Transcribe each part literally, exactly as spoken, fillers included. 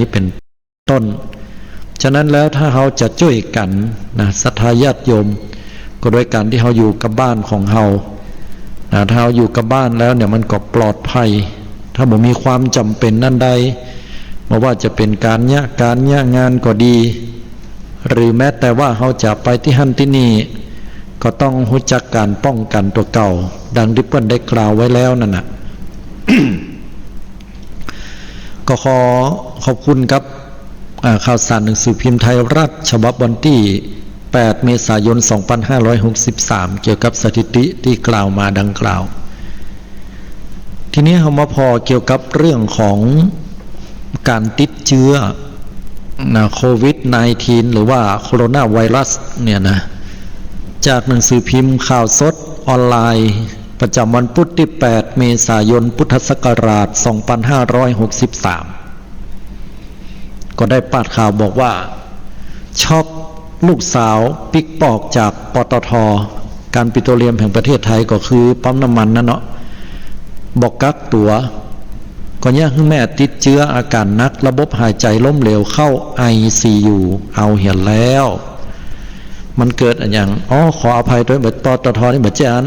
เป๋นต้น ฉะนั้นแล้วถ้าเฮาจะจ้วยกั๋นนะ ศรัทธาญาติโยม ก็โดยก๋านตี้เฮาอยู่กับบ้านของเฮานะ ถ้าเฮาอยู่กับบ้านแล้วเนี่ยมันก็ปลอดภัย ถ้าบ่มีความจ๋ำเป๋นอันใด บ่ว่าจะเป๋นก๋านเยียะก๋านเยียะงานก็ดี หรือแม้แต่ว่าเฮาจะไปตี้หั้นตี้นี่ ก็ต้องฮู้จักก๋านป้องกั๋นตั๋วเก่า ดังตี้เปิ้นได้กล่าวไว้แล้วนั่นน่ะ ก็ขอขอบคุณครับ อ่า ข่าวสารหนังสือพิมพ์ไทยรัฐฉบับวันตี้แปดเมษายนสองปันห้าร้อยหกสิบสาม เกี่ยวกับสถิติตี้กล่าวมาดังกล่าว ทีนี้เฮามาผ่อเกี่ยวกับเรื่องของก๋านติดเจื้อนะ โควิดสิบเก้า หรือว่าโคโรนาไวรัสเนี่ยนะ จากหนังสือพิมพ์ข่าวสดออนไลน์ ประจ๋ำวันพุธตี้แปดเมษายนพุทธศักราชสองปันห้าร้อยหกสิบสาม ก็ได้ปาดข่าวบอกว่า ช็อกลูกสาวปิ๊กปอกจาก ปตท. ก๋านปิโตรเลียมแห่งประเทศไทยก็คือปั๊มน้ำมันนั่นเนาะ บ่กักตั๋ว ก็เยียะหื้อแม่ติดเจื้ออาก๋านหนัก ระบบหายใจ๋ล้มเหลว เข้าไอซียู เอาเหียแล้ว มันเกิดอะหยัง อ๋อ ขออภัยตวย บ่ ปตท. นี่บ่ใจ้อั้น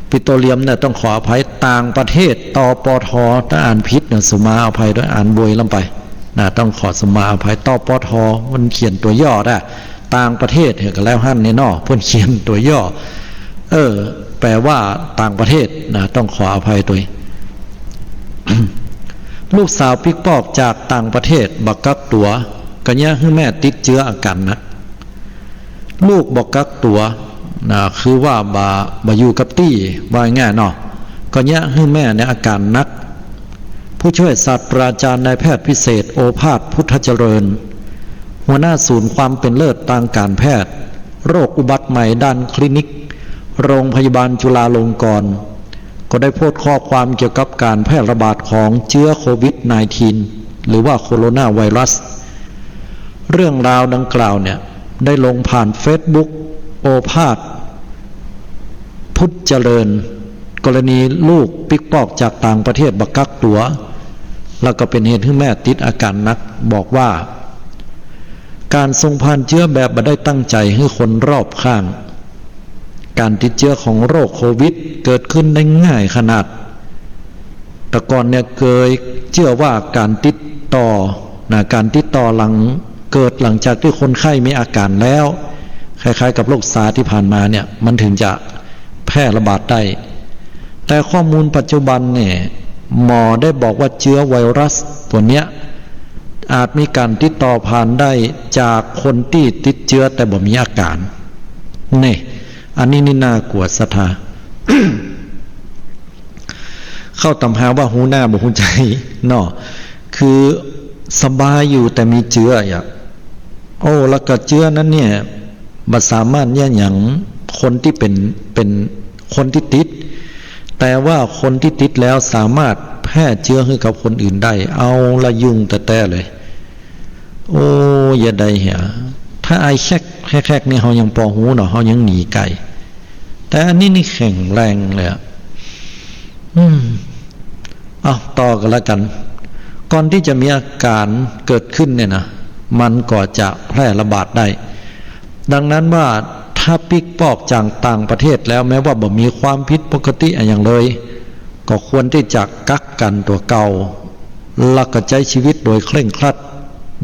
ปิโตรเลียมเนี่ยต้องขออภัย ต่างประเทศ ตปท. ถ้าอ่านผิดเนี่ยสุมาอภัยตวย อ่านโวยล้ำไปนะ ต้องขอสุมาอภัย ตปท. มันเขียนตั๋วย่อได้ ต่างประเทศ เหียก็แล้วหั้นเนี่ยเนาะ เปิ้นเขียนตั๋วย่อ เออ แปลว่าต่างประเทศนะ ต้องขออภัยตวย ลูกสาวปิ๊กปอกจากต่างประเทศ บ่กักตั๋ว ก็เยียะหื้อแม่ติดเจื้ออาก๋านหนัก ลูกบ่กักตั๋วนะ คือว่าบ่ บ่อยู่กับตี้ ว่าง่ายๆเนาะ ก็เยียะหื้อแม่เนี่ยอาก๋านหนัก ผู้ช่วยศาสตราจารย์นายแพทย์พิเศษ โอภาส พุทธเจริญ หัวหน้าศูนย์ความเป๋นเลิศตางก๋านแพทย์ โรคอุบัติใหม่ด้านคลินิก โรงพยาบาลจุฬาลงกรณ์ ก็ได้โพสต์ข้อความเกี่ยวกับก๋านแพร่ระบาดของเจื้อโควิดสิบเก้า หรือว่าโคโรนาไวรัส เรื่องราวดังกล่าวเนี่ย ได้ลงผ่านเฟซบุ๊ก โอภาส พุทธเจริญ กรณีลูกปิ๊กปอกจากต่างประเทศบ่กักตั๋ว แล้วก็เป๋นเหตุหื้อแม่ติดอาก๋านหนัก บอกว่า ก๋านส่งผ่านเจื้อแบบบ่ได้ตั้งใจ๋หื้อคนรอบข้าง ก๋านติดเจื้อของโรคโควิดเกิดขึ้นได้ง่ายขนาด แต่ก่อนเนี่ยเกยเจื้อว่าก๋านติดต่อนะ ก๋านติดต่อหลัง เกิดหลังจากตี้คนไข้มีอาก๋านแล้ว คล้ายๆกับโรคซาร์ตี้ผ่านมาเนี่ย มันถึงจะแพร่ระบาดได้ แต่ข้อมูลปัจจุบันเนี่ย หมอได้บอกว่าเจื้อไวรัสตั๋วเนี้ย อาจมีก๋านติดต่อผ่านได้จากคนตี้ติดเจื้อแต่บ่มีอาก๋าน นี่ อันนี้นี่น่ากลัวศรัทธา เข้าต๋ามหาว่าฮู้หน้าบ่ฮู้ใจ๋เนาะ คือสบายอยู่แต่มีเจื้ออะ โอ้ แล้วก็เจื้อนั้นเนี่ย บ่สามารถเยียะหยังคนตี้เป๋น เป๋นคนตี้ติด แต่ว่าคนตี้ติดแล้วสามารถแพร่เจื้อหื้อกับคนอื่นได้ เอาละยุ่งแต๊ๆเลย โอ้ อย่าได้เหีย ถ้าไอแคกๆๆ นี่เฮายังปอฮู้เนาะ เฮายังหนีไก๋ แต่อันนี้นี่แข็งแรงเลยอะ อืม เอาต่อกั๋นละกั๋น ก่อนตี้จะมีอาก๋านเกิดขึ้นเนี่ยนะ มันก็จะแพร่ระบาดได้ ดังนั้นว่าถ้าปิ๊กปอกจากต่างประเทศแล้ว แม้ว่าบ่มีความผิดปกติอะหยังเลย ก็ควรตี้จะกักกั๋นตั๋วเก่า แล้วก็ใจ๊ชีวิตโดยเคร่งครัด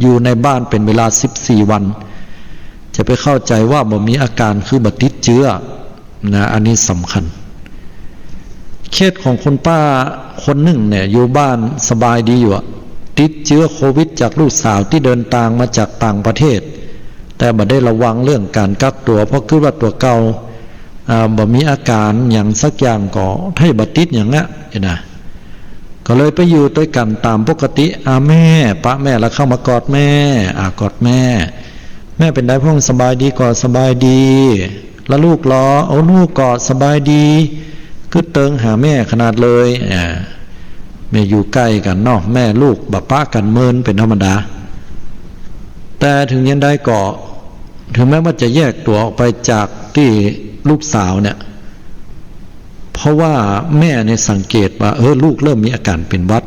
อยู่ในบ้านเป๋นเวลาสิบสี่วัน จะไปเข้าใจ๋ว่าบ่มีอาก๋านคือบ่ติดเจื้อนะ อันนี้สำคัญ เคสของคุณป้าคนนึ่งเนี่ย อยู่บ้านสบายดีอยู่อะ ติดเจื้อโควิดจากลูกสาวตี้เดินตางมาจากต่างประเทศ แต่บ่ได้ระวังเรื่องก๋านกักตั๋ว เพราะกึ๊ดว่าตั๋วเก่า อ่า บ่มีอาก๋านหยังสักอย่าง ก็ใถ้บ่ติดหยังอะ เหียนะ ก็เลยไปอยู่ตวยกั๋นต๋ามปกติ อ่า แม่ ปะแม่แล้วเข้ามากอดแม่ อ่า กอดแม่ แม่เป๋นใดพ่อง สบายดีก่อ สบายดี แล้วลูกลอ โอ้ ลูกก็สบายดี กึ๊ดเติงหาแม่ขนาดเลย อ่า แม่อยู่ใก้กั๋นเนาะ แม่ลูกบ่ปะกั๋นเมินเป๋นธรรมดา แต่เถิงอย่างใดก็ เถิงแม้ว่าจะแยกตั๋วออกไปจากตี้ลูกสาวเนี่ย เพราะว่าแม่เนี่ยสังเกตว่า เออ ลูกเริ่มมีอาก๋านเป๋นหวัด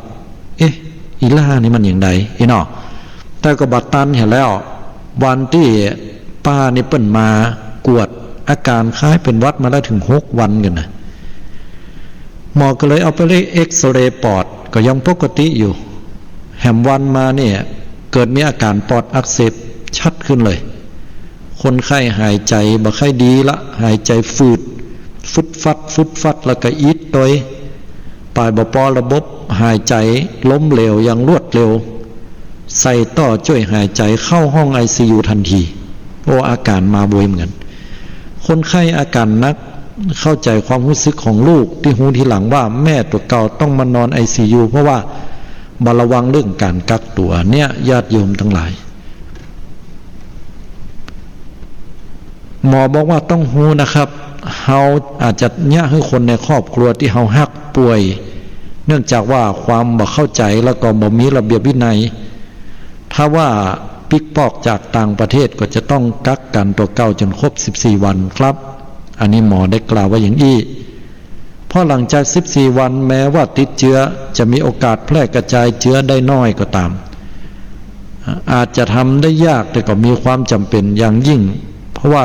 เอ๊ะ อีหล้านี่มันอย่างใด อี้เนาะ แต่ก็บ่ตันเหียแล้ว วันตี้ป้านี่เปิ้นมากวด อาก๋านคล้ายเป๋นหวัดมาได้เถิงหกวันกั๋นนะ หมอก็เลยเอาไปเอ็กซเรย์ปอด ก็ยังปกติอยู่ แหมวันมาเนี่ย เกิดมีอาก๋านปอดอักเสบชัดขึ้นเลย คนไข้หายใจ๋บ่ค่อยดีละ หายใจ๋ฝืด ฟึดฟัด ฟึดฟัด แล้วก็อีดตวย ปายบ่ปอ ระบบหายใจ๋ล้มเหลวอย่างรวดเร็ว ใส่ต้อจ้วยหายใจ๋ เข้าห้องไอซียูทันที โอ้ อาก๋านมาบ่อยเหมือนกั๋น คนไข้อาก๋านหนัก เข้าใจ๋ความฮู้สึกของลูกตี้ฮู้ทีหลังว่าแม่ตั๋วเก่าต้องมานอนไอซียู เพราะว่าบ่ระวังเรื่องก๋านกักตั๋วเนี่ย ญาติโยมตังหลาย หมอบอกว่าต้องฮู้นะครับ เฮาอาจจะเยียะหื้อคนในครอบครัวตี้เฮาฮักป่วย เนื่องจากว่าความบ่เข้าใจ๋แล้วก็บ่มีระเบียบวินัย ถ้าว่าปิ๊กปอกจากต่างประเทศก็จะต้องกักกั๋นตั๋วเก่าจ๋นครบสิบสี่วันครับ อันนี้หมอได้กล่าวไว้อย่างอี้ เพราะหลังจากสิบสี่วันแม้ว่าติดเจื้อจะมีโอกาสแพร่กระจายเจื้อได้น้อยก็ต๋าม อาจจะทำได้ยากแต่ก็มีความจ๋ำเป๋นอย่างยิ่ง เพราะว่า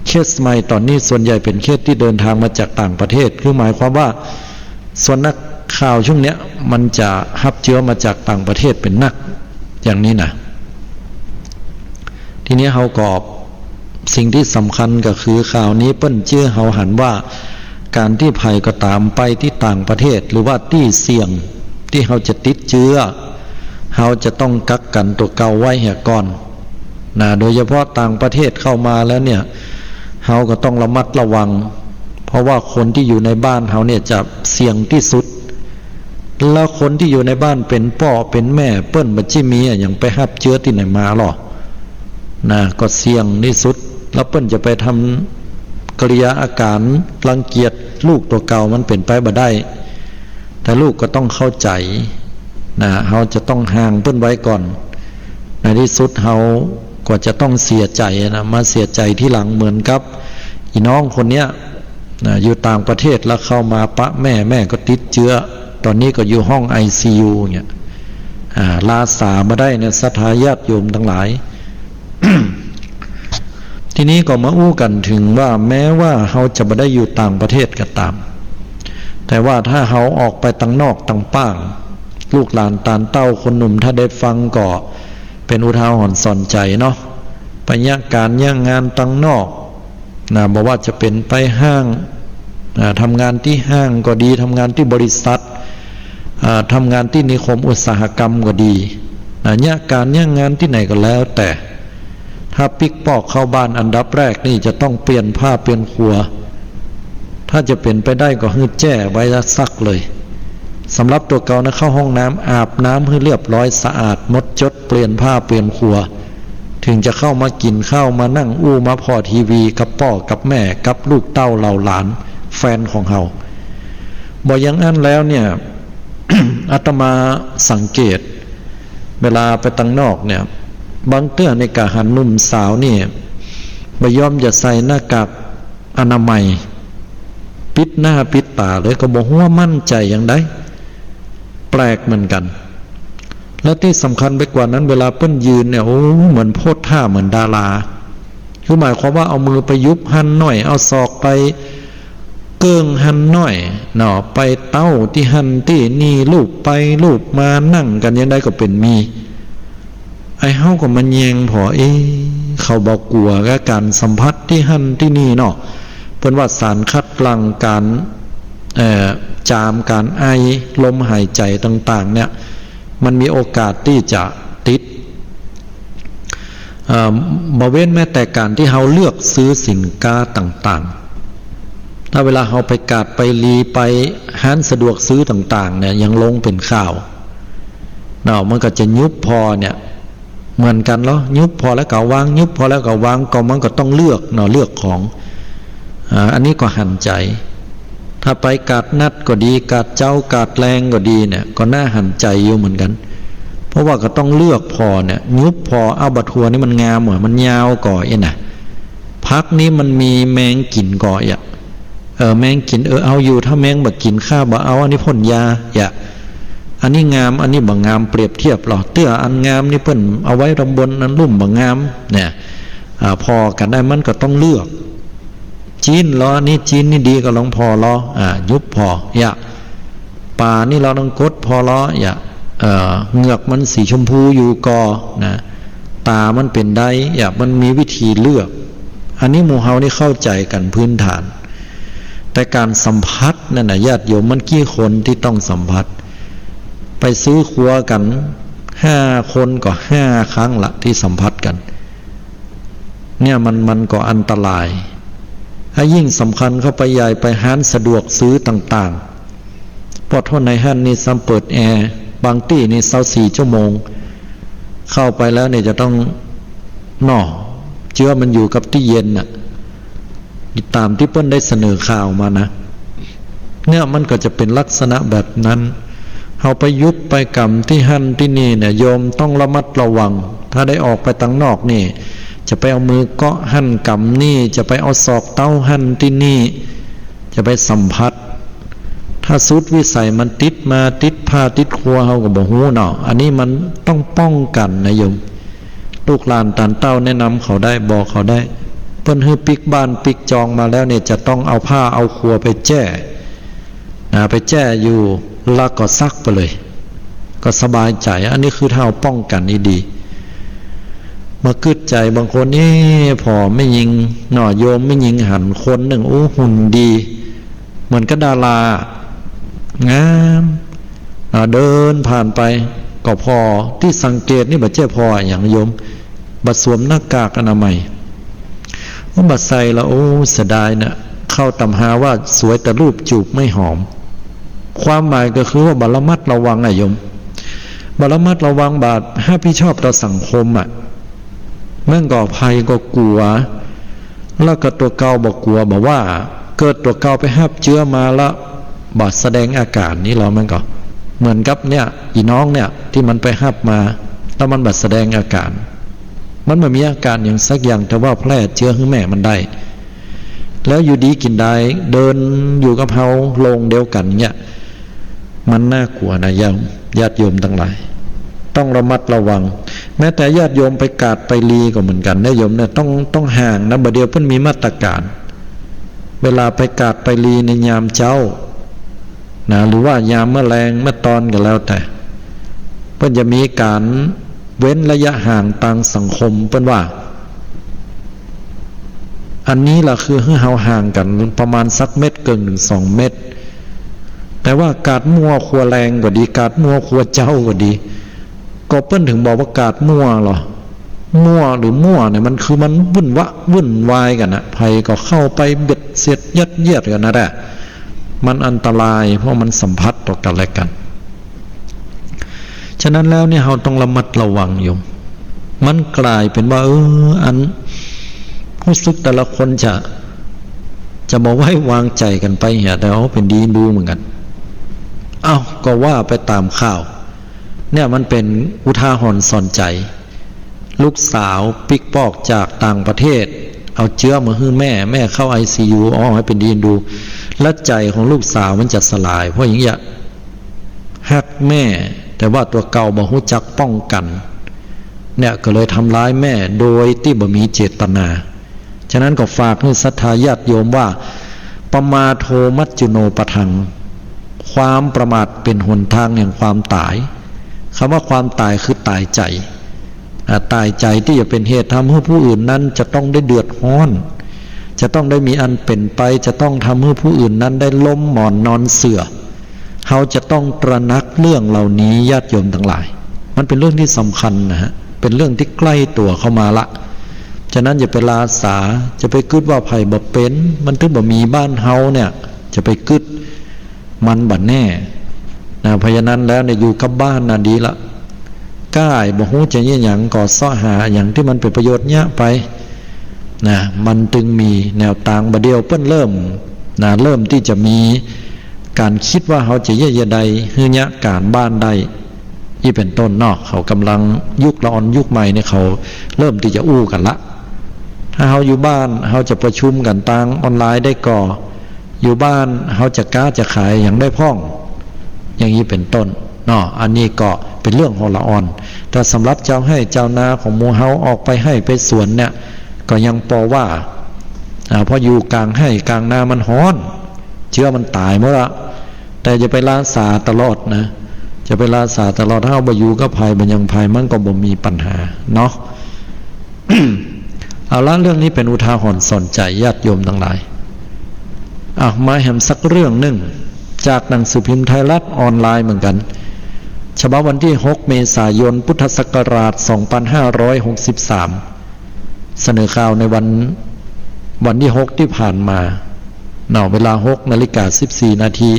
เคสใหม่ต๋อนนี้ส่วนใหญ่เป๋นเคสตี้เดินทางมาจากต่างประเทศ คือหมายความว่าส่วนนักข่าวช่วงเนี้ยมันจะฮับเจื้อมาจากต่างประเทศเป๋นนักอย่างนี้นะ ทีนี้เฮาก็ สิ่งตี้สำคัญก็คือข่าวนี้เปิ้นจื้อเฮาหันว่า ก๋านตี้ใผก็ต๋ามไปตี้ต่างประเทศ หรือว่าตี้เสี่ยงตี้เฮาจะติดเจื้อ เฮาจะต้องกักกั๋นตั๋วเก่าไว้เหียก่อนนะ โดยเฉพาะต่างประเทศเข้ามาแล้วเนี่ย เฮาก็ต้องระมัดระวัง เพราะว่าคนตี้อยู่ในบ้านเฮาเนี่ยจะเสี่ยงตี้สุด แล้วคนตี้อยู่ในบ้านเป๋นป้อเป๋นแม่ เปิ้นบ่ใจ้มีอะหยังไปฮับเจื้อตี้ไหนมาหรอ นะ ก็เสี่ยงตี้สุด แล้วเปิ้นจะไปทำกิริยาอาก๋านรังเกียจลูกตั๋วเก่ามันเป๋นไปบ่ได้ แต่ลูกก็ต้องเข้าใจ๋นะ เฮาจะต้องห่างเปิ้นไว้ก่อน ในตี้สุดเฮาก็จะต้องเสียใจ๋นะ มาเสียใจ๋ทีหลังเหมือนกับอีน้องคนเนี้ยนะ อยู่ต่างประเทศแล้วเข้ามาปะแม่ แม่ก็ติดเจื้อ ต๋อนนี้ก็อยู่ห้องไอซียูเนี่ย อ่า ลาสาบ่ได้เนี่ย ศรัทธาญาติโยมตังหลาย ทีนี้ก็มาอู้กั๋นเถิงว่า แม้ว่าเฮาจะบ่ได้อยู่ต่างประเทศก็ต๋าม แต่ว่าถ้าเฮาออกไปตังนอกตังป้าง ลูกหลานตานเต้าคนหนุ่มถ้าได้ฟังก็เป๋นอุทาหรณ์สอนใจ๋เนาะ ไปเยียะก๋านเยียะงานตังนอก นะ บ่ว่าจะเป๋นไปห้าง อ่า ทำงานตี้ห้างก็ดี ทำงานตี้บริษัท อ่า ทำงานตี้นิคมอุตสาหกรรมก็ดี นะ เยียะก๋านเยียะงานตี้ไหนก็แล้วแต่ ถ้าปิ๊กปอกเข้าบ้านอันดับแรกนี่จะต้องเปลี่ยนผ้าเปลี่ยนครัว ถ้าจะเป๋นไปได้ก็หื้อแจ้ไว้ซักเลย สำหรับตั๋วเก่านะ เข้าห้องน้ำ อาบน้ำหื้อเรียบร้อยสะอาดหมดจด เปลี่ยนผ้าเปลี่ยนครัว เถิงจะเข้ามากิ๋นข้าว มานั่งอู้มาผ่อทีวีกับป้อกับแม่ กับลูกเต้าเหล่าหลาน แฟนของเฮา บ่อย่างอั้นแล้วเนี่ย อาตมาสังเกต เวลาไปตังนอกเนี่ย บางเตื้อนี่ก็หันหนุ่มสาวนี่ บ่ยอมจะใส่หน้ากากอนามัย ปิดหน้าปิดต๋าเลย ก็บ่ฮู้ว่ามั่นใจ๋อย่างใด แปลกเหมือนกั๋น และตี้สำคัญไปกว่านั้น เวลาเปิ้นยืนเนี่ย โอ้ เหมือนโพสท่าเหมือนดารา คือหมายความว่าเอามือไปยุบหั้นหน้อย เอาศอกไปเกิ่งหั้นหน้อยเนาะ ไปเต๊าตี้หั้นตี้นี่ ลูบไปลูบมา นั่งกั๋นอย่างใดก็เป๋นมี ไอ้เฮาก็มาแยงผ่อ เอ๊ะ เขาบ่กั๋วกับก๋านสัมผัสตี้หั้นตี้นี่เนาะ เปิ้นว่าสารคัดหลั่งก๋าน เอ่อ จาม ก๋านไอ ลมหายใจ๋ต่างๆ เนี่ย มันมีโอกาสตี้จะติด เอ่อ บ่เว้นแม้แต่ก๋านตี้เฮาเลือกซื้อสินค้าต่างๆ ถ้าเวลาเฮาไปกาดไปลี ไปฮ้านสะดวกซื้อต่างๆ เนี่ย อย่างลงเป๋นข่าวเนาะ มันก็จะยุบผ่อเนี่ย เหมือนกั๋นเนาะ ยุบผ่อแล้วก็วาง ยุบผ่อแล้วก็วาง ก็มันก็ต้องเลือกเนาะ เลือกของ อ่า อันนี้ก็หันใจ๋ ถ้าไปกาดนัดก็ดี กาดเจ๊า กาดแลงก็ดีเนี่ย ก็น่าหันใจ๋อยู่เหมือนกั๋น เพราะว่าก็ต้องเลือกผ่อเนี่ย ยุบผ่อ เอา บ่าถั่วนี่มันงามอะ มันยาวก่อเอี้ยนะ ผักนี่มันมีแมงกิ๋นก่อเอี้ย เออ แมงกิ๋น เออ เอาอยู่ ถ้าแมงบ่กิ๋น ข้าบ่เอา อันนี้พ่นยา เอี้ย อันนี้งาม อันนี้บ่งาม เปรียบเทียบลอ เตื้ออันงามนี่เปิ้นเอาไว้ตางบน อันลุ่มบ่งาม เนี่ย อ่า ผ่อกั๋นได้มันก็ต้องเลือก จิ๊นลอ อันนี้จิ๊นนี่ดีก็ลองผ่อลอ อ่า ยุบผ่อ อย่า ป๋านี่ลอต้องกดผ่อลอ อย่า เอ่อ เหงือกมันสีชมพูอยู่ก่อ นะ ต๋ามันเป๋นใด อย่า มันมีวิธีเลือก อันนี้หมู่เฮานี่เข้าใจ๋กั๋นพื้นฐาน แต่ก๋านสัมผัสนั่นน่ะ ญาติโยม มันกี่คนตี้ต้องสัมผัส ไปซื้อครัวกั๋นห้าคนก็ห้าครั้งละตี้สัมผัสกั๋น เนี่ยมัน มันก็อันตราย ถ้ายิ่งสำคัญเข้าไปใหญ่ ไปฮ้านสะดวกซื้อต่างๆ ปอดโทษ ในฮ้านนี่ซ้ำเปิดแอร์ บางตี้นี่ซาวสี่ชั่วโมง เข้าไปแล้วเนี่ยจะต้อง หนอ เจื๊อมันอยู่กับตี้เย็นน่ะ ต๋ามตี้เปิ้นได้เสนอข่าวมานะ เนี่ยมันก็จะเป๋นลักษณะแบบนั้น เฮาไปยุบไปกำตี้หั้นตี้นี่เนี่ย โยมต้องระมัดระวัง ถ้าได้ออกไปตังนอกนี่ จะไปเอามือเกาะหั้นกำนี่ จะไปเอาศอกเต๊าหั้นตี้นี่ จะไปสัมผัส ถ้าสุดวิสัยมันติดมา ติดผ้าติดครัว เฮาก็บ่ฮู้เนาะ อันนี้มันต้องป้องกั๋นนะโยม ลูกหลานต๋านเต้าแนะนำเขาได้ บอกเขาได้ เปิ้นหื้อปิ๊กบ้านปิ๊กจองมาแล้วเนี่ย จะต้องเอาผ้าเอาครัวไปแจ้ นะ ไปแจ้อยู่ แล้วก็ซักไปเลย ก็สบายใจ๋ อันนี้คือถ้าเฮาป้องกั๋นดีๆ มากึ๊ดใจ๋บางคน เอ๊ะ ผ่อแม่ญิงเนาะ โยมแม่ญิงหันคนนึ่ง โอ้ หุ่นดี เหมือนกับดารา งาม อ่า เดินผ่านไป ก็ผ่อ ตี้สังเกตนี่บ่ใจ้ผ่ออะหยังโยม บ่สวมหน้ากากอนามัย โอ้ บ่ใส่ละ โอ้ เสียดายนะ เข้าต๋ำราว่าสวยแต่รูปจูบไม่หอม ความหมายก็คือว่าบ่ระมัดระวังอะโยม บ่ระมัดระวัง บ่ฮับผิดชอบต่อสังคมอะ มันก็ภัยก็กั๋ว แล้วก็ตั๋วเก่าบ่กั๋วบ่ว่า เกิดตั๋วเก่าไปฮับเจื๊อมาแล้วบ่แสดงอาก๋านนี่ลอ มันก็เหมือนกับเนี่ย อี่น้องเนี่ยตี้มันไปฮับมา แล้วมันบ่แสดงอาก๋าน มันบ่มีอาก๋านหยังสักอย่าง แต่ว่าแพร่เจื๊อหื้อแม่มันได้ แล้วอยู่ดีกิ๋นดายเดินอยู่กับเฮาโลงเดียวกั๋นเนี่ย มันน่ากั๋วนะโยม ญาติโยมตังหลาย ต้องระมัดระวัง แม้แต่ญาติโยมไปกาดไปลีก็เหมือนกั๋นนะโยมเนี่ย ต้อง ต้องห่างนะ บ่าเดี่ยวเปิ้นมีมาตรก๋าน เวลาไปกาดไปลีในยามเจ๊านะ หรือว่ายามเมื่อแลงเมื่อตอนก็แล้วแต่ เปิ้นจะมีก๋านเว้นระยะห่างตางสังคม เปิ้นว่า อันนี้ล่ะคือหื้อเฮาห่างกั๋นประมาณสักเมตรเกิ่งถึงสองเมตร แต่ว่ากาดมั่วครัวแลงก็ดี กาดมั่วครัวเจ๊าก็ดี ก็เปิ้นถึงบอกว่ากาดมั่วลอ มั่วหรือมั่วเนี่ย มันคือมันวุ่นวะ วุ่นวายกั๋นนะ ใผก็เข้าไปเบียดเสียดยัดเยียดกั๋นนั่นแหละ มันอันตราย เพราะมันสัมผัสต่อกั๋นและกั๋น ฉะนั้นแล้วเนี่ย เฮาต้องระมัดระวังโยม มันก๋ายเป๋นว่า เออ อันฮู้สึกแต่ละคนจะ จะบ่ไว้วางใจ๋กั๋นไปเหีย แต่เอาเป๋นดีดูเหมือนกั๋น เอ้า ก็ว่าไปต๋ามข่าว เนี่ยมันเป๋นอุทาหรณ์สอนใจ๋ ลูกสาวปิ๊กปอกจากต่างประเทศ เอาเจื๊อมาหื้อแม่ แม่เข้าไอซียู อ้อ หื้อเป๋นดีดู และใจ๋ของลูกสาวมันจะสลาย เพราะอย่างเงี้ย ฮักแม่ แต่ว่าตั๋วเก่าบ่ฮู้จักป้องกั๋น เนี่ย ก็เลยทำร้ายแม่โดยตี้บ่มีเจตนา ฉะนั้นก็ฝากหื้อศรัทธาญาติโยมว่า ปมาโทมัจจุโนปะทัง ความประมาทเป๋นหนตางแห่งความต๋าย กำว่าความต๋ายคือต๋ายใจ๋ อ่า ต๋ายใจ๋ตี้จะเป๋นเหตุทำหื้อผู้อื่นนั้นจะต้องได้เดือดฮ้อน จะต้องได้มีอันเป๋นไป จะต้องทำหื้อผู้อื่นนั้นได้ล้มหมอนนอนเสื่อ เฮาจะต้องตระหนักเรื่องเหล่านี้ ญาติโยมตังหลาย มันเป๋นเรื่องตี้สำคัญนะฮะ เป๋นเรื่องตี้ใก้ตั๋วเข้ามาละ ฉะนั้นอย่าไปลาสา จะไปกึ๊ดว่าใผบ่เป๋น มันตึงบ่มีบ้านเฮาเนี่ย จะไปกึ๊ด มันบ่แน่นะ เพราะฉะนั้นแล้วเนี่ย อยู่กับบ้านน่ะดีละ ก้ายบ่ฮู้จะเยียะหยัง ก็เซาะหาหยังตี้มันเป๋นประโยชน์เยียะไปนะ มันตึงมีแนวตาง บ่าเดี่ยวเปิ้นเริ่มนะ เริ่มตี้จะมีก๋านกึ๊ดว่าเฮาจะเยียะเยียะใด หื้อเยียะก๋านบ้านได้ อี้เป๋นต้นเนาะ เขาก่ำลังยุคละอ่อนยุคใหม่เนี่ย เขาเริ่มตี้จะอู้กั๋นละ ถ้าเฮาอยู่บ้าน เฮาจะประชุมกั๋นตางออนไลน์ได้ก่อ อยู่บ้านเฮาจะก๊าจะขายหยังได้พ่อง อย่างนี้เป๋นต้น เนาะ อันนี้ก็เป๋นเรื่องหัวละอ่อน แต่สำหรับจาวไฮ่จาวนาของหมู่เฮาออกไปไฮ่ไปสวนเนี่ย ก็ยังปอว่า อ่า เพราะอยู่ก๋างไฮ่ก๋างนามันฮ้อน เจื๊อมันต๋ายหมดละ แต่จะไปละสาตลอดนะ จะไปละสาตลอด ถ้าเฮาบ่อยู่กับใผบ่หยังใผ มันก็บ่มีปัญหาเนาะ เอาละ เรื่องนี้เป๋นอุทาหรณ์สอนใจ๋ญาติโยมตังหลาย อ่ะ มาแหมสักเรื่องนึ่ง จากหนังสือพิมพ์ไทยรัฐออนไลน์เหมือนกั๋น ฉบับวันตี้หกเมษายน พุทธศักราชสองปันห้าร้อยหกสิบสาม เสนอข่าวในวัน วันตี้หกตี้ผ่านมา เนาะ เวลาหกนาฬิกาสิบสี่นาที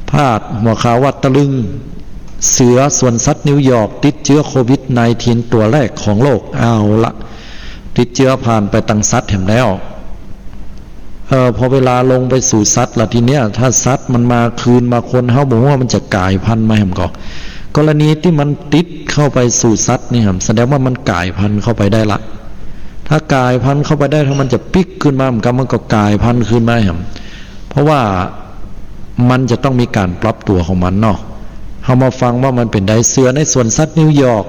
พาดหัวข่าวว่าตะลึง เสือสวนสัตว์นิวยอร์กติดเจื๊อโควิดสิบเก้าตั๋วแรกของโลก เอาละ ติดเจื๊อผ่านไปตังสัตว์แหมแล้ว เออ พอเวลาลงไปสู่สัตว์ละทีเนี้ย ถ้าสัตว์มันมาคืนมาคน เฮาบ่ฮู้ว่ามันจะก๋ายพันธุ์มาแหมก่อ กรณีตี้มันติดเข้าไปสู่สัตว์นี่แหม แสดงว่ามันก๋ายพันธุ์เข้าไปได้ละ ถ้าก๋ายพันธุ์เข้าไปได้ ถ้ามันจะปิ๊กคืนมาแหมก่อ มันก็ก๋ายพันธุ์คืนมาแหม เพราะว่ามันจะต้องมีก๋านปรับตั๋วของมันเนาะ เฮามาฟังว่ามันเป๋นใด เสือในสวนสัตว์นิวยอร์ก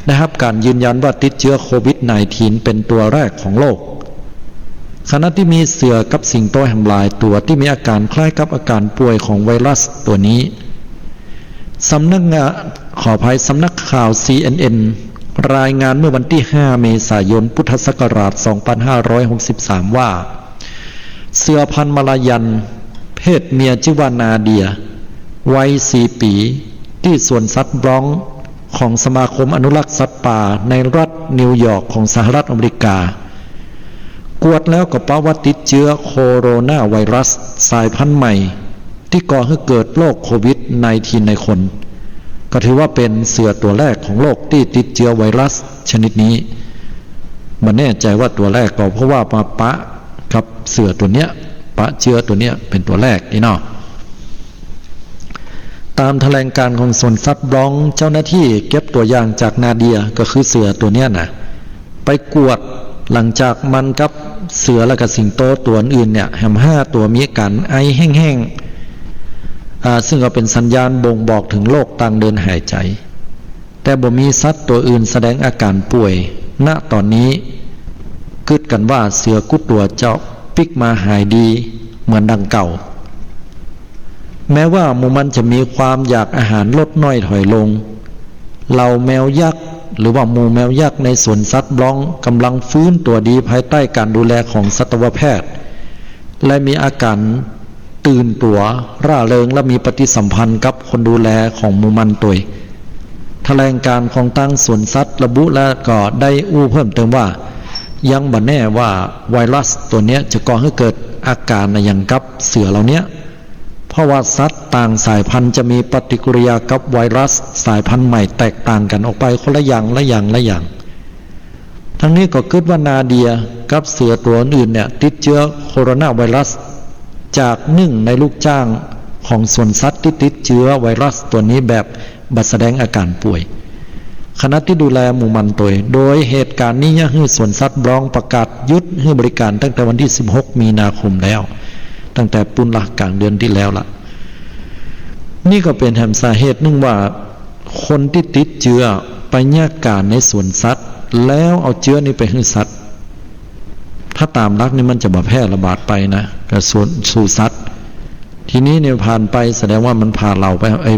ได้ฮับก๋านยืนยันว่าติดเจื๊อโควิดสิบเก้าเป๋นตั๋วแรกของโลก ขณะตี้มีเสือกับสิงโตแหมหลายตั๋วตี้มีอาก๋านคล้ายกับอาก๋านป่วยของไวรัสตั๋วนี้ สำนักงาน ขออภัย สำนักข่าว ซีเอ็นเอ็น รายงานเมื่อวันตี้ห้าเมษายน พุทธศักราชสองปันห้าร้อยหกสิบสาม ว่า เสือพันธุ์มาลายัน เพศเมียจื้อว่านาเดีย วัยสี่ปี๋ ตี้สวนสัตว์บรองซ์ของสมาคมอนุรักษ์สัตว์ป่าในรัฐนิวยอร์กของสหรัฐอเมริกา กวดแล้วก็ปะว่าติดเจื๊อโคโรนาไวรัสสายพันธุ์ใหม่ ตี้ก่อหื้อเกิดโรคโควิดสิบเก้าในคน ก็ถือว่าเป๋นเสือตั๋วแรกของโลกตี้ติดเจื๊อไวรัสชนิดนี้ บ่แน่ใจ๋ว่าตั๋วแรกก่อ เพราะว่ามาปะกับเสือตั๋วเนี้ย ปะเจื๊อตั๋วเนี้ยเป๋นตั๋วแรกนี่เนาะ ต๋ามแถลงก๋านของสวนสัตว์บรองซ์ เจ้าหน้าตี้เก็บตั๋วอย่างจากนาเดีย ก็คือเสือตั๋วเนี้ยนะ ไปกวดหลังจากมันกับเสือและก็สิงโตตั๋วอื่นเนี่ย แหมห้าตั๋วมีอาก๋านไอแห้งๆ อ่า ซึ่งก็เป๋นสัญญาณบ่งบอกเถิงโรคตางเดินหายใจ๋ แต่บ่มีสัตว์ตั๋วอื่นแสดงอาก๋านป่วย ณ ต๋อนนี้ กึ๊ดกั๋นว่าเสือกู้ตั๋วจะปิ๊กมาหายดีเหมือนดังเก่า แม้ว่าหมู่มันจะมีความอยากอาหารลดน้อยถอยลง เหล่าแมวยักษ์ หรือว่าหมู่แมวยักษ์ในสวนสัตว์บรองซ์ก๋ำลังฟื้นตั๋วดีภายใต้ก๋านดูแลของสัตวแพทย์ และมีอาก๋านตื่นตั๋ว ร่าเริง และมีปฏิสัมพันธ์กับคนดูแลของหมู่มันตวย แถลงก๋านของตางสวนสัตว์ระบุและก็ได้อู้เพิ่มเติมว่า ยังบ่แน่ว่าไวรัสตั๋วเนี้ยจะก่อหื้อเกิดอาก๋านอะหยังกับเสือเหล่าเนี้ย เพราะว่าสัตว์ต่างสายพันธุ์จะมีปฏิกิริยากับไวรัสสายพันธุ์ใหม่แตกต่างกั๋นออกไปคนละอย่าง ละอย่าง ละอย่าง ทั้งนี้ก็กึ๊ดว่านาเดียกับเสือตั๋วอื่นเนี่ยติดเจื้อโคโรนาไวรัส จากนึ่งในลูกจ้างของสวนสัตว์ตี้ติดเจื้อไวรัสตั๋วนี้แบบบ่แสดงอาก๋านป่วย ขณะตี้ดูแลหมู่มันตวย โดยเหตุก๋ารณ์นี้เยียะหื้อสวนสัตว์บรองซ์ประกาศหยุดหื้อบริก๋ารตั้งแต่วันตี้สิบหกมีนาคมแล้ว ตั้งแต่ปู๊นละ ก๋างเดือนตี้แล้วละ นี่ก็เป๋นแหมสาเหตุนึ่งว่า คนตี้ติดเจื้อไปเยียะก๋านในสวนสัตว์ แล้วเอาเจื้อนี้ไปหื้อสัตว์ ถ้าต๋ามหลักนี่มันจะบ่แพร่ระบาดไปนะ ก็สู่ สู่สัตว์ ทีนี้เนี่ยผ่านไปแสดงว่ามันผ่าเหล่าไป ไอ้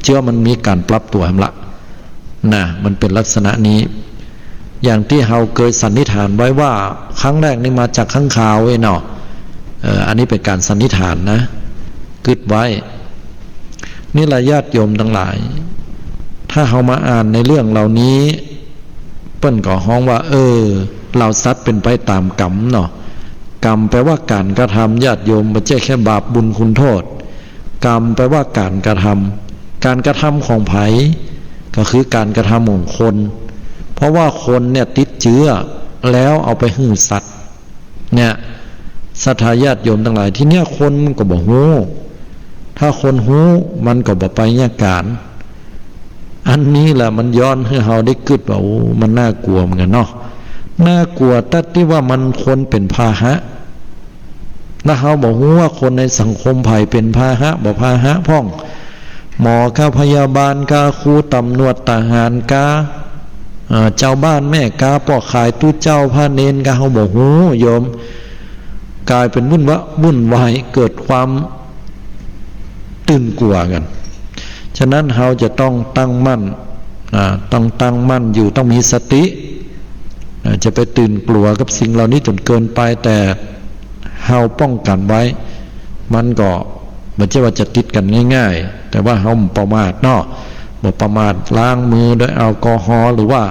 เจื้อมันมีก๋านปรับตั๋วแหมละ นะ มันเป๋นลักษณะนี้ อย่างตี้เฮาเกยสันนิษฐานไว้ว่า ครั้งแรกนี่มาจากค้างคาวเว้ยเนาะ เออ อันนี้เป๋นก๋านสันนิษฐานนะ กึ๊ดไว้ นี่แหละญาติโยมตังหลาย ถ้าเฮามาอ่านในเรื่องเหล่านี้ เปิ้นก็ฮ้องว่า เออ เฮาสัตว์เป๋นไปต๋ามกรรมเนาะ กรรมแปลว่าก๋านกระทำ ญาติโยม บ่ใจ้แค่บาปบุญคุณโทษ กรรมแปลว่าก๋านกระทำ ก๋านกระทำของใผ ก็คือก๋านกระทำของคน เพราะว่าคนเนี่ยติดเจื้อ แล้วเอาไปหื้อสัตว์ เนี่ย ศรัทธาญาติโยมตังหลาย ทีเนี้ยคนมันก็บ่ฮู้ ถ้าคนฮู้มันก็บ่ไปเยียะก๋าน อันนี้แหละมันย้อนหื้อเฮาได้กึ๊ดว่า โอ้ มันน่ากลัวเหมือนกั๋นเนาะ น่ากลัวตั๊ดตี้ว่ามันคนเป๋นพาหะ ถ้าเฮาบ่ฮู้ว่าคนในสังคมใผเป๋นพาหะ บ่พาหะพ่อง หมอก้า พยาบาลก้า ครู ต๋ำรวจ ทหารก้า เอ่อ จาวบ้านแม่ก้า ป้อขาย ตุ๊เจ้า พระเณรก้า เฮาบ่ฮู้โยม ก๋ายเป๋นวุ่นวะ วุ่นวาย เกิดความตื่นกั๋วกั๋น ฉะนั้นเฮาจะต้องตั้งมั่น อ่า ต้องตั้งมั่นอยู่ ต้องมีสติ อ่า จะไปตื่นกั๋วกับสิ่งเหล่านี้จ๋นเกินไป แต่เฮาป้องกั๋นไว้ มันก็บ่ใจ้ว่าจะติดกั๋นง่ายๆ แต่ว่าเฮาบ่ประมาทเนาะ บ่ประมาท ล้างมือด้วยแอลกอฮอล์ หรือว่า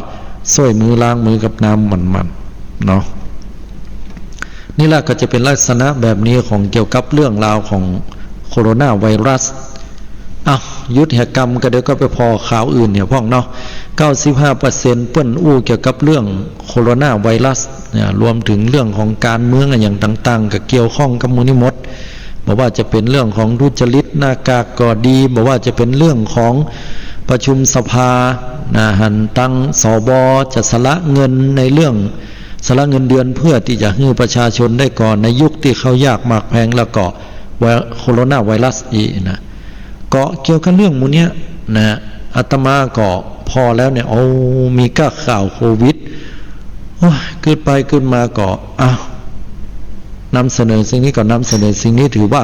ส้วยมือ ล้างมือกับน้ำมันๆ เนาะ นี่แหละก็จะเป๋นลักษณะแบบนี้ของเกี่ยวกับเรื่องราวของโคโรนาไวรัส อ้าว หยุดเหียกำ ก็เดี๋ยวก็ไปผ่อข่าวอื่นเหียพ่องเนาะ เก้าสิบห้าเปอร์เซ็นต์ เปิ้นอู้เกี่ยวกับเรื่องโคโรนาไวรัสเนี่ย รวมเถิงเรื่องของก๋านเมืองอะหยังต่างๆ ก็เกี่ยวข้องกับหมู่นี้หมด บ่ว่าจะเป๋นเรื่องของทุจริตหน้ากากก็ดี บ่ว่าจะเป๋นเรื่องของประชุมสภานะ หันตัง สบ จะสละเงินในเรื่อง สละเงินเดือนเพื่อตี้จะหื้อประชาชนได้ก่อ ในยุคตี้ข้าวยากหมากแพง แล้วก็ไว- โคโรนาไวรัสอีกนะ ก็เกี่ยวกับเรื่องหมู่เนี้ยนะ อาตมาก็ผ่อแล้วเนี่ย โอ้ มีก้าข่าวโควิด โอ้ย กึ๊ดไปกึ๊ดมาก็ อ้าว นำเสนอสิ่งนี้ก็นำเสนอสิ่งนี้ ถือว่า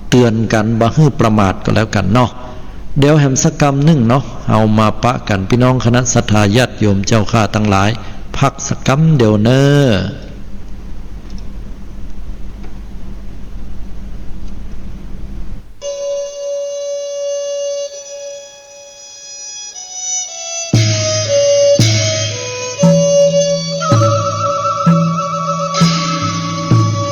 เตือนกั๋นบ่หื้อประมาทก็แล้วกั๋นเนาะ เดี๋ยวแหมสักกำนึ่งเนาะ เฮามาปะกั๋น ปี้น้องคณะศรัทธาญาติโยมเจ้าข้าตังหลาย พักสักกำเดียวเน่อ